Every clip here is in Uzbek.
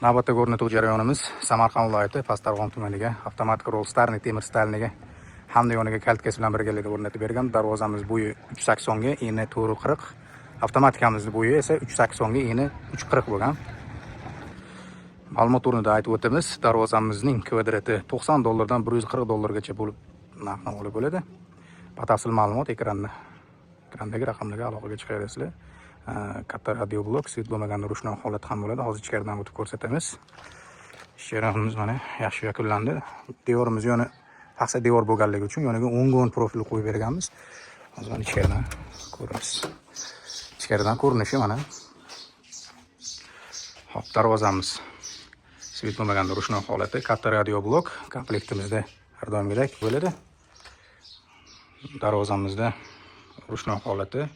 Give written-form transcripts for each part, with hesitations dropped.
Navbatdagi o'rnatuv jarayonimiz Samarqand viloyati Pastdarg'om tumaniga avtomatik rollstarni temir stalniga hamda yoniga калиткасы bilan birgalikda o'rnatib bergan. Darvozamiz bo'yi 3.80 ga, eni 4.40, avtomatikamizni bo'yi esa 3.80 ga, eni 3.40 bo'lgan. Ma'lumot o'rnida aytib o'tamiz, darvozamizning kvadrati 90 dollardan 140 dollargacha bo'lib narx olib bo'ladi. Batafsil ma'lumot ekrandagi raqamlarga aloqaga chiqaverasizlar. Katta radioblok, свет bo'lmaganda ручной holat ham bo'ladi. Hozir ichkaridan o'tib ko'rsatamiz. Ish jarayonimiz mana yaxshi yakunlandi. Devorimiz yoni paxsa devor bo'lganligi uchun yoniga 10 ga 10 profil qo'yib berganmiz. Hozir mana ichkaridan ko'ramiz. Ichkaridan ko'rinishi mana. Hop, darvozamiz свет bo'lmaganda ручной holati, katta radioblok komplektimizda har doimgidek bo'ladi. Darvozamizda ручной holati,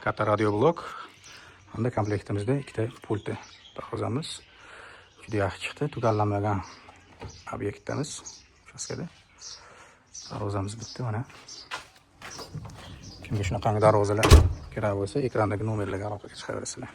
katta radioblok hamda komplektimizda ikkita pulti. Darvozamiz juda yaxshi chiqdi. Tugallanmagan obyektdamiz, uchastkada. Darvozamiz bitdi mana. Kimga shunaqangi darvozalar kerak bo'lsa, ekrandagi nomerlarga aloqaga chiqaverasizlar.